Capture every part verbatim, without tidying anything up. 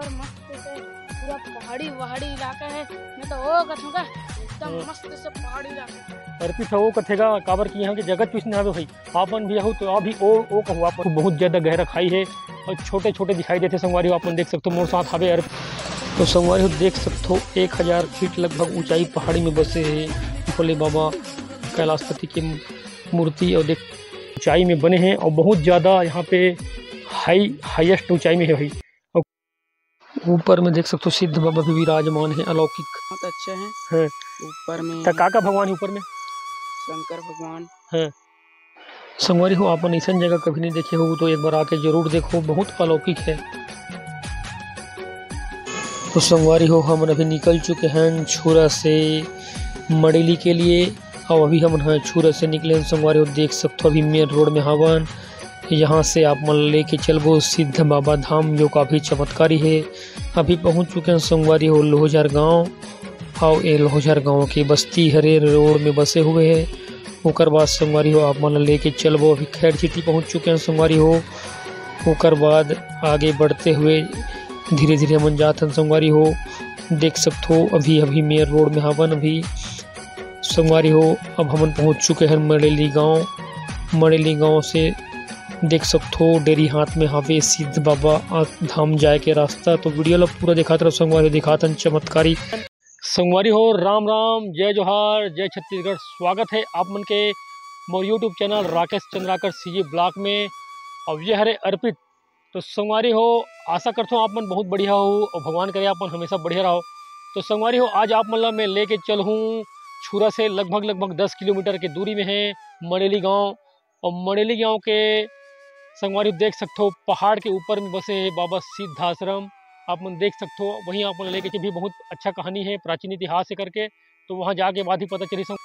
और मस्त से पूरा पहाड़ी वहाड़ी इलाका है। मैं तो वो कथूंगा, एकदम हाँ। मस्त से पहाड़ी इलाका है। अर्पित ह वो कथेगा, काबर कि यहाँ के जगह चूस नहीं आवे भाई। आपन भी आहू तो अभी ओ, ओ कहू, आपन बहुत ज्यादा गहरा खाई है और छोटे छोटे दिखाई देते संगवारी हो। आपन देख सकते हो मोर साथ हावे अर्पित। तो संगवारी हो देख सकते हो एक हजार फीट लगभग ऊंचाई पहाड़ी में बसे है भोले बाबा कैलाशपति की मूर्ति। और देख ऊंचाई में बने हैं और बहुत ज्यादा यहाँ पे हाई, हाईएस्ट ऊंचाई में है भाई। ऊपर में देख सकते हो सिद्ध बाबा भी विराजमान है, अलौकिक। बहुत अच्छा है। हैं। ऊपर में त का का भगवान है ऊपर में? शंकर भगवान। हैं। संगवारी हो, आपन ऐसन जगह कभी नहीं देखे हो तो एक बार आके जरूर देखो, बहुत अलौकिक है। तो संगवारी हो, हमन अभी निकल चुके हैं छुरा से मड़ेली के लिए। और अभी हमन ह छुरा से निकले हैं संगवारी हो, देख सकते हो अभी मेन रोड में हावन। यहाँ से आप मन लेके चलबो सिद्ध बाबा धाम, जो काफ़ी चमत्कारी है। अभी पहुँच चुके हैं संगवारी हो लोहझर गांव। और ये लोहझर गांव की बस्ती हरे रोड में बसे हुए है। ओकर बाद संगवारी हो आप मन लेके चलबो अभी खैर सिटी पहुँच चुके हैं संगवारी हो। ओकर बाद आगे बढ़ते हुए धीरे धीरे हमन जात हन संगवारी हो। देख सकथो अभी, अभी मेन रोड में हावन अभी संगवारी हो। अब हमन पहुँच चुके हैं मड़ेली गांव। मड़ेली गांव से देख सकथो डेरी हाथ में हावे सिद्ध बाबा धाम जाए के रास्ता। तो वीडियो ला पूरा दिखात रहो संगवारी हो, दिखात हन चमत्कारी। संगवारी हो राम राम, जय जोहार, जय छत्तीसगढ़। स्वागत है आप मन के मोर YouTube channel Rakesh Chandrakar CG blog में। अब ये हरे अर्पित। तो संगवारी हो आशा करथों आप मन बहुत बढ़िया हो और भगवान करे आप मन हमेशा बढ़िया रहो। तो संगवारी हो आज आप मन ला मैं लेके चलहूँ छुरा से लगभग, लगभग दस किलोमीटर के दूरी में है मड़ेली गांव। और मड़ेली गांव के संगवारी देख सकथो पहाड़ के ऊपर में बसे है बाबा सिद्धाश्रम। आप मन देख सकथो वहीं आप मन लेके भी बहुत अच्छा कहानी है, प्राचीन इतिहास है करके। तो वहाँ जाके बाद ही पता चली संग-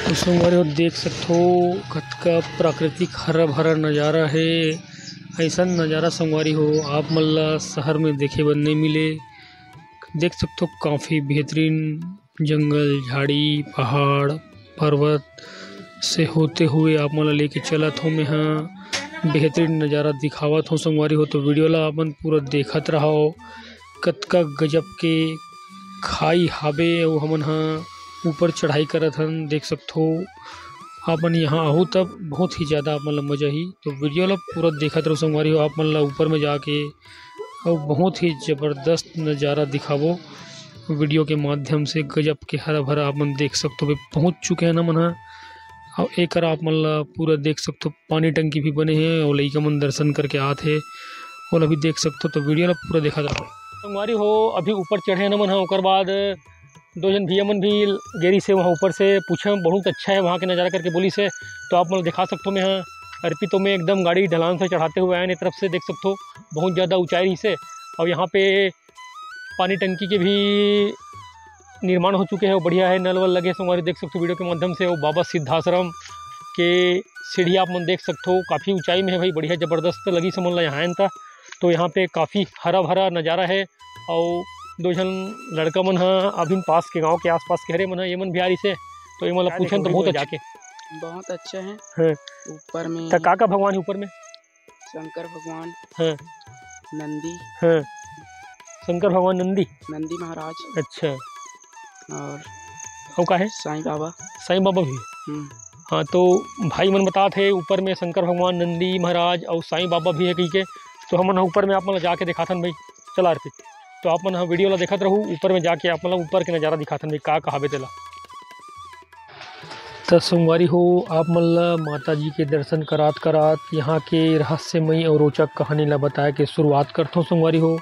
तो संगवारी हो देख सकथो कतका प्राकृतिक हरा भरा नज़ारा है। ऐसा नज़ारा संगवारी हो आप मन ला शहर में देखे बर नहीं मिले। देख सकथो काफ़ी बेहतरीन जंगल, झाड़ी, पहाड़, पर्वत से होते हुए आप मन ला लेके चलत हो। मैं ह बेहतरीन नज़ारा दिखावत हो संगवारी हो। तो वीडियो ला अपन पूरा देखत रहो। कतका गजब के खाई हावे अउ हमन ह ऊपर चढ़ाई करत हन। देख सकथो अपन यहाँ आहू तब बहुत ही ज़्यादा आप मन ला मजा ही। तो वीडियो ला पूरा देखत रहो संगवारी हो। आप मन ला ऊपर में जाके अउ बहुत ही जबरदस्त नज़ारा दिखाबो वीडियो के माध्यम से। गजब के हरा भरा आप मन देख सकथो। अभी पहुँच चुके हैं ना मन ह। अउ एकर आप मन ला पूरा देख सकथो, पानी टंकी भी बने हे अउ लइका मन दर्शन करके आत हे। ओला भी देख सकथो, तो वीडियो ला पूरा देखा जाओ। संगवारी हो, अभी ऊपर चढ़े हैं ना मन ह, ओकर बाद दो झन भैया मन भी गेरी से वहाँ ऊपर से पूछे, बहुत अच्छा है वहाँ के नज़ारा करके बोली से। तो आप मन दिखा सकथो, मैं ह अर्पितो में एकदम गाड़ी ढलान से चढ़ाते हुए आए हैं, तरफ से देख सकथो बहुत ज़्यादा ऊंचाई रही से। और यहाँ पे पानी टंकी के भी निर्माण हो चुके हैं, वो बढ़िया है, नल वल लगे हैं संगवारी देख सकथो वीडियो के माध्यम से। वो बाबा सिद्धाश्रम के सीढ़ी आप मन देख सकथो, काफ़ी ऊंचाई में है भाई, बढ़िया जबरदस्त लगी समझ ला यहाँ आयन त। तो यहाँ पे काफ़ी हरा भरा नज़ारा है। और दो झन लड़का मन ह अभी पास के गांव के आसपास के हरे मन ह, ये मन भी आ रही से, तो ये मन ला पूछन तो बहुत अच्छा। बहुत अच्छा है। हाँ। ऊपर में त का का भगवान है ऊपर में? शंकर भगवान, हाँ। नंदी। हाँ। शंकर भगवान, नंदी। नंदी महाराज। अच्छा। और अउ का है? साईं बाबा। साईं बाबा भी। हम्म। हाँ, तो भाई मन बतात हे ऊपर में शंकर भगवान, नंदी महाराज और साईं बाबा भी है कही के। तो हमन ऊपर में आप मन ला जाके दिखाथन भाई। चला अर्पित, तो आप मन ह वीडियो ला देखत रहू, ऊपर में जाके आप मन ला ऊपर के नज़ारा दिखाथन भाई, का कहावे तेला। त संगवारी हो, आप मन ल माता जी के दर्शन करात-करात यहाँ के रहस्यमयी अउ रोचक कहानी ल बताए के शुरुआत करथों संगवारी हो।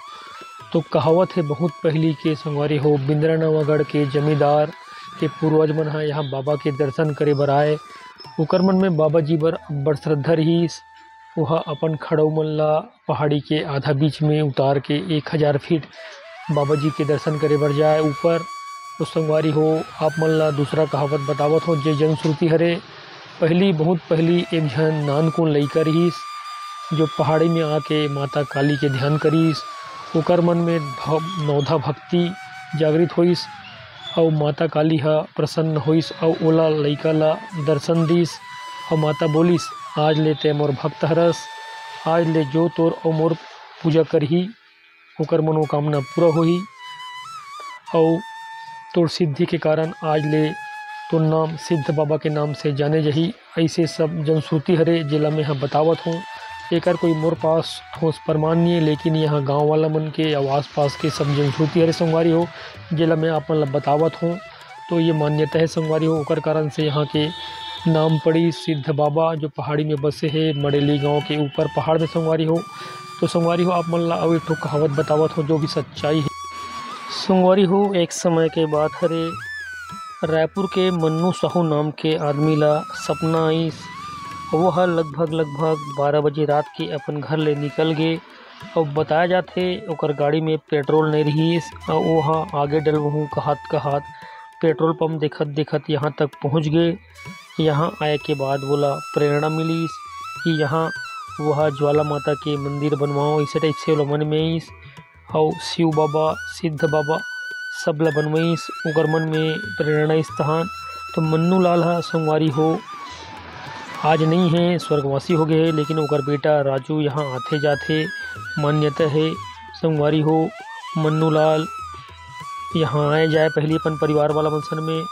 तो कहावत हे बहुत पहिली के संगवारी हो, बिंद्रा नवागढ़ के जमींदार के पूर्वज मन ह यहाँ बाबा के दर्शन करे बर आए। ओकर मन में बाबा जी बर अब्बड़ श्रद्धा रिहिस। ओहा अपन खड़ऊ मन ल पहाड़ी के आधा बीच में उतार के एक हजार फीट बाबा जी के दर्शन करे बर जाए ऊपर। तो संगवारी हो, आप मन ला दूसरा कहावत बतावत हो, जे जनश्रुति हरे। पहली, बहुत पहली एक झन नानकुन लइका रिहिस, जो पहाड़ी में आके माता काली के ध्यान करिस। ओकर मन में भ-, नवधा भक्ति जागृत होइस। अउ माता काली ह प्रसन्न होइस अउ ओला लइका ला दर्शन दिस। अउ माता बोलिस, "आज ले तैं मोर भक्त हरस, आज ले जो तोर अउ मोर पूजा करही, ओकर मनोकामना पूरा होही। अउ तोर सिद्धि के कारण आज ले तोर नाम सिद्ध बाबा के नाम से जाने जाही। ऐसे सब जनश्रुति हरे, जेला मैं ह बतावत हूँ। एकर कोई मोर पास ठोस प्रमाण नहीं है, लेकिन यहाँ गाँव वाला मन के अउ आसपास के सब जनश्रुति हरे संगवारी हो, जेला मैं आप मन ला बतावत हूँ। तो ये मान्यता है संगवारी हो, ओकर कारण से यहाँ के नाम पड़ी सिद्ध बाबा, जो पहाड़ी में बसे है मड़ेली गांव के ऊपर पहाड़ में संगवारी हो। तो संगवारी हो, आप मन ला अउ एक ठो कहावत बतावत हो, जो भी सच्चाई है। संगवारी हो, एक समय के बात हरे, रायपुर के मन्नू साहू नाम के आदमी ला सपना आइस। वो ह लगभग, लगभग बारह बजे रात के अपन घर ले निकल गे। अब बताया जाथे, ओकर गाड़ी में पेट्रोल नहीं रहिस, अउ वो ह आगे डलवहूँ कहत, कहत पेट्रोल पंप देखत, देखत यहाँ तक पहुँच गे। यहाँ आए के बाद वोला प्रेरणा मिलिस कि यहाँ वह ज्वाला माता के मंदिर बनवाओ, ऐसे टाइप से ओला मन में आइस। अउ शिव बाबा, सिद्ध बाबा, सब ला बनवाइस, ओकर मन में प्रेरणा आइस तहान। तो मन्नू लाल ह संगवारी हो, आज नहीं है, स्वर्गवासी हो गए है, लेकिन ओकर बेटा राजू यहाँ आथे जाथे, मान्यता है संगवारी हो। मन्नू लाल यहाँ आए जाए पहली अपन परिवार वाला मन सन में।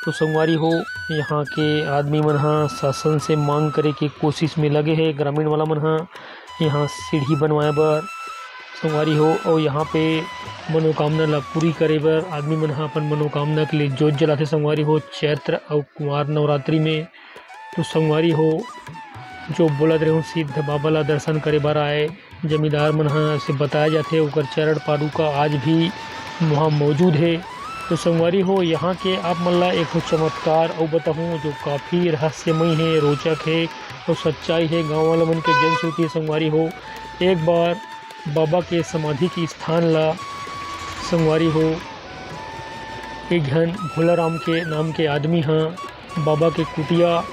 तो संगवारी हो, यहाँ के आदमी मन ह शासन से मांग करे के कोशिश में लगे है, ग्रामीण वाला मन ह यहाँ सीढ़ी बनवाए बर संगवारी हो, और यहाँ पे मनोकामना ला पूरी करे बर आदमी मन ह अपन मनोकामना के लिए जोत जलाथे संगवारी हो, चैत्र और कुमार नवरात्रि में। तो संगवारी हो, जो बोलत रहे हो, सिद्ध बाबा ला दर्शन करे बर आए जमींदार मन ह, से बताया जाथे, ओकर चरण पादुका आज भी वहाँ मौजूद है। तो संगवारी हो, यहाँ के आप मन ला एक ठो चमत्कार अउ बताहूँ, जो काफ़ी रहस्यमय है, रोचक है और सच्चाई है, गाँव वाला मन के जनश्रुति है संगवारी हो। एक बार बाबा के समाधि के स्थान ला संगवारी हो, एक झन भोला राम के नाम के आदमी ह बाबा के कुटिया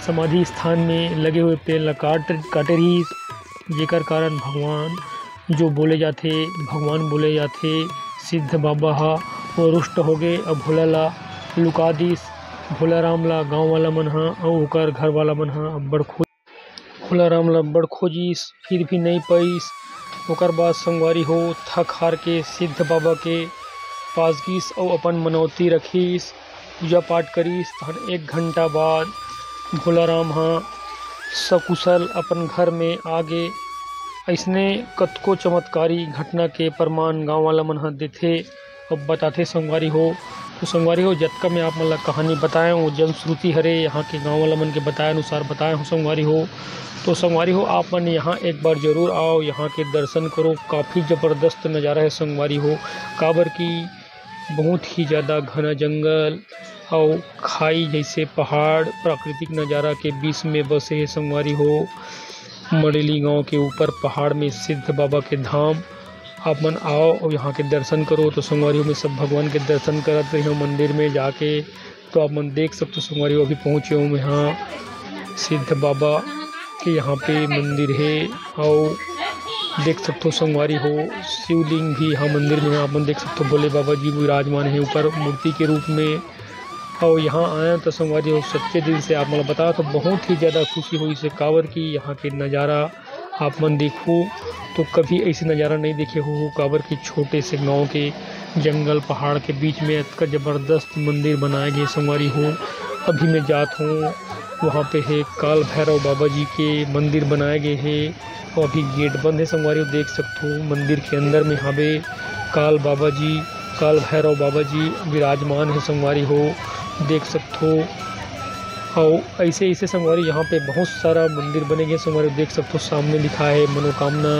समाधि स्थान में लगे हुए पेड़ ला काट, काटे रहिस, जेकर कारण भगवान जो बोले जाथे, भगवान बोले जाथे, सिद्ध बाबा ह वो रुष्ट हो गए और भोला ला लुका दिस। भोला राम ला गाँव वाला मन ह और ओकर घर वाला मन ह अब्बड़ खोज, भोला राम ला अब्बड़ खोजिस, फिर भी नहीं पाइस। ओकर बाद संगवारी हो, थक हार के सिद्ध बाबा के पास गिस और अपन मनौती रखिस, पूजा पाठ करिस। तहन एक घंटा बाद भोला राम ह सकुशल अपन घर में आ गे। अइसने कतको चमत्कारी घटना के प्रमाण गाँव वाला मन ह देथे, अब बताथे संगवारी हो। तो संगवारी हो, जतका मैं आप मन ला कहानी बताए हूँ, जनश्रुति हरे, यहाँ के गाँव वाला मन के बताए अनुसार बताए हूँ संगवारी हो। तो संगवारी हो, आप मन यहाँ एक बार जरूर आओ, यहाँ के दर्शन करो, काफ़ी ज़बरदस्त नज़ारा है संगवारी हो। काबर कि बहुत ही ज़्यादा घना जंगल और खाई जैसे पहाड़, प्राकृतिक नज़ारा के बीच में बसे है संगवारी हो। मड़ेली गांव के ऊपर पहाड़ में सिद्ध बाबा के धाम। आप मन आओ और यहाँ के दर्शन करो। तो संगवारी हो, मैं सब भगवान के दर्शन करत रही हूँ मंदिर में जाके। तो आप मन देख सकते हो संगवारी हो, अभी पहुँचे हूँ मैं यहाँ सिद्ध बाबा के यहाँ पे मंदिर है। और देख सकते हो संगवारी हो, शिवलिंग भी यहाँ मंदिर में है। आप मन देख सकते हो भोले बाबा जी विराजमान है ऊपर मूर्ति के रूप में। और यहाँ आया तो संगवारी हो, सच्चे दिल से आप मन ला बता तो बहुत ही ज़्यादा खुशी होइस, काबर कि यहाँ के नज़ारा आप मन देखो तो कभी ऐसे नज़ारा नहीं देखे हो, काबर कि छोटे से गांव के जंगल पहाड़ के बीच में इतना ज़बरदस्त मंदिर बनाए गए संगवारी हो। अभी मैं जात हूँ, वहाँ पे है काल भैरव बाबा जी के मंदिर बनाए गए है। और अभी गेट बंद है संगवारी हो, देख सकते हो मंदिर के अंदर में हावे काल बाबा जी, काल भैरव बाबा जी विराजमान है संगवारी हो, देख सकते हो। और ऐसे ऐसे संगवारी यहाँ पे बहुत सारा मंदिर बने गए संगवारी, देख सकते हो सामने लिखा है मनोकामना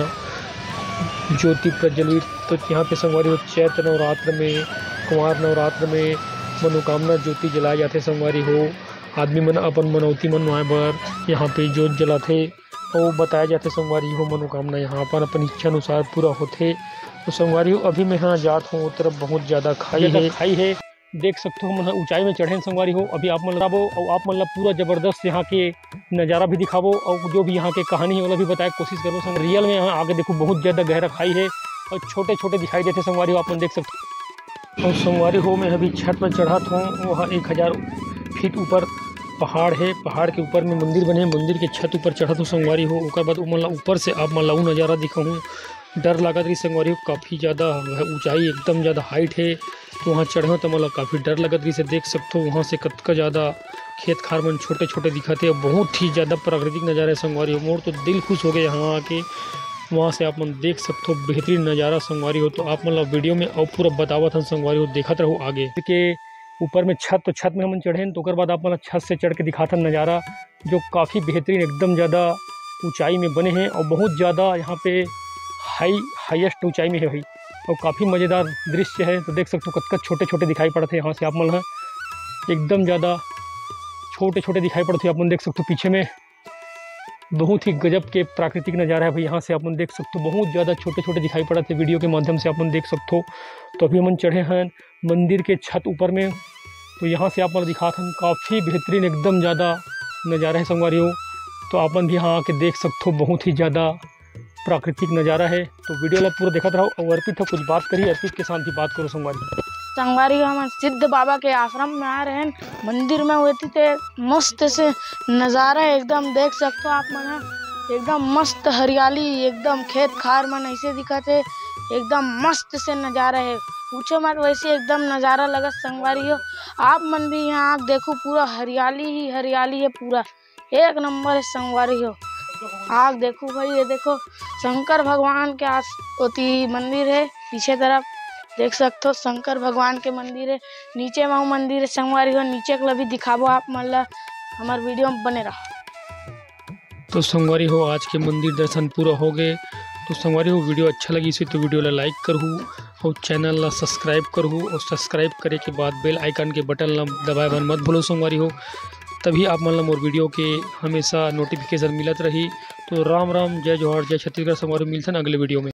ज्योति प्रज्वलित। तो यहाँ पे संगवारी हो चैत्र नवरात्र में, कुमार नवरात्र में मनोकामना ज्योति जलाए जाते संगवारी हो। आदमी मन अपन मनौती मनवाए बर यहाँ पे जोत जलाथे। अउ बताया जाथे संगवारी हो, मनोकामना यहाँ अपन, अपन इच्छा अनुसार पूरा होथे। तो संगवारी हो, अभी मैं यहाँ जात हूँ, उस तरफ बहुत ज़्यादा खाई ज़्यादा है। खाई है, देख सकते हो, हमन ह ऊंचाई में चढ़े हैं संगवारी हो। अभी आप मन ला बताबो अउ आप मन ला पूरा जबरदस्त यहाँ के नज़ारा भी दिखाबो और जो भी यहाँ के कहानी है, ओला भी बताए के कोशिश करबो। संग रियल में यहाँ आगे देखो, बहुत ज़्यादा गहरा खाई है और छोटे छोटे दिखाई देते संगवारी हो, आप मन देख सकते हो। और संगवारी हो, मैं अभी छत पर चढ़त हूँ, वो ह एक हज़ार फीट ऊपर पहाड़ है, पहाड़ के ऊपर में मंदिर बने, मंदिर के छत ऊपर चढ़त हूँ संगवारी हो। ओकर बाद ओमन ला ऊपर से आप मन ला ऊ नज़ारा दिखाहूँ। डर लागत रहिस संगवारी हो, काफ़ी ज़्यादा ऊंचाई, एकदम ज़्यादा हाइट है। तो वहाँ चढ़े हो तो मतलब काफ़ी डर लगत रहिस। देख सकथो वहाँ से कतका ज़्यादा खेत खार मन छोटे छोटे दिखत हे। बहुत ही ज़्यादा प्राकृतिक नज़ारा है संगवारी हो, मोर तो दिल खुश हो गए यहाँ आके। वहाँ से आप मन देख सकथो बेहतरीन नज़ारा संगवारी हो। तो आप मन ला वीडियो में और पूरा बतावत हन संगवारी हो, देखत रहो आगे के ऊपर में छत, तो छत में हमन चढ़े हन, तो ओकर बाद आप मन ला छत से चढ़ के दिखाथन नज़ारा, जो काफ़ी बेहतरीन, एकदम ज़्यादा ऊंचाई में बने हैं और बहुत ज़्यादा यहाँ पे हाई, हाईएस्ट ऊंचाई में है भाई। और काफ़ी मज़ेदार दृश्य है। तो देख सकते हो कतका छोटे छोटे दिखाई पड़त है यहाँ से आप मन ला, एकदम ज़्यादा छोटे छोटे दिखाई पड़त है। आप मन देख सकते हो पीछे में बहुत ही गजब के प्राकृतिक नज़ारा है भाई। यहाँ से आप मन देख सकते हो बहुत ज़्यादा छोटे छोटे दिखाई पड़त है, वीडियो के माध्यम से आप मन देख सकते हो। तो अभी हमन चढ़े हैं मंदिर के छत ऊपर में। तो यहाँ से आप मन दिखात हन, काफ़ी बेहतरीन, एकदम ज़्यादा नज़ारा है संगवारी हो। तो आप मन भी यहाँ आके देख सकथो, बहुत ही ज़्यादा प्राकृतिक नज़ारा है। तो वीडियो ला पूरा देखत रहो और अर्पित ह कुछ बात करी, अर्पित के साथ भी बात करो संगवारी। संगवारी हो, हमन सिद्ध बाबा के आश्रम में आए रहेन, मंदिर में होती ते मस्त से नज़ारा है, एकदम देख सकथो आप मन ह, एकदम मस्त हरियाली, एकदम खेत खार मन ऐसे दिखत है, एकदम मस्त से नज़ारा है, पूछो मत, वैसे एकदम नज़ारा लगत संगवारी हो। आप मन भी यहाँ आके देखो, पूरा हरियाली ही हरियाली है, पूरा एक नंबर है संगवारी हो। आके देखो भाई, ये देखो शंकर भगवान के आस ओती मंदिर है, पीछे तरफ देख सकथो शंकर भगवान के मंदिर है, नीचे में वो मंदिर है संगवारी हो, नीचे के ला भी दिखाबो आप मन ला, हमार वीडियो में बने रहो। तो संगवारी हो, आज के मंदिर दर्शन पूरा हो गए। तो संगवारी हो, वीडियो अच्छा लगिस हे तो वीडियो ला लाइक करहू और चैनल ला सब्सक्राइब करहू और सब्सक्राइब करे के बाद बेल आइकन के बटन ला दबाए बर मत भूलो संगवारी हो, तभी आप मन ला मोर वीडियो के हमेशा नोटिफिकेशन मिलत रही। तो राम राम, जय जोहार, जय छत्तीसगढ़ संगवारी हो, मिलथन अगले वीडियो में।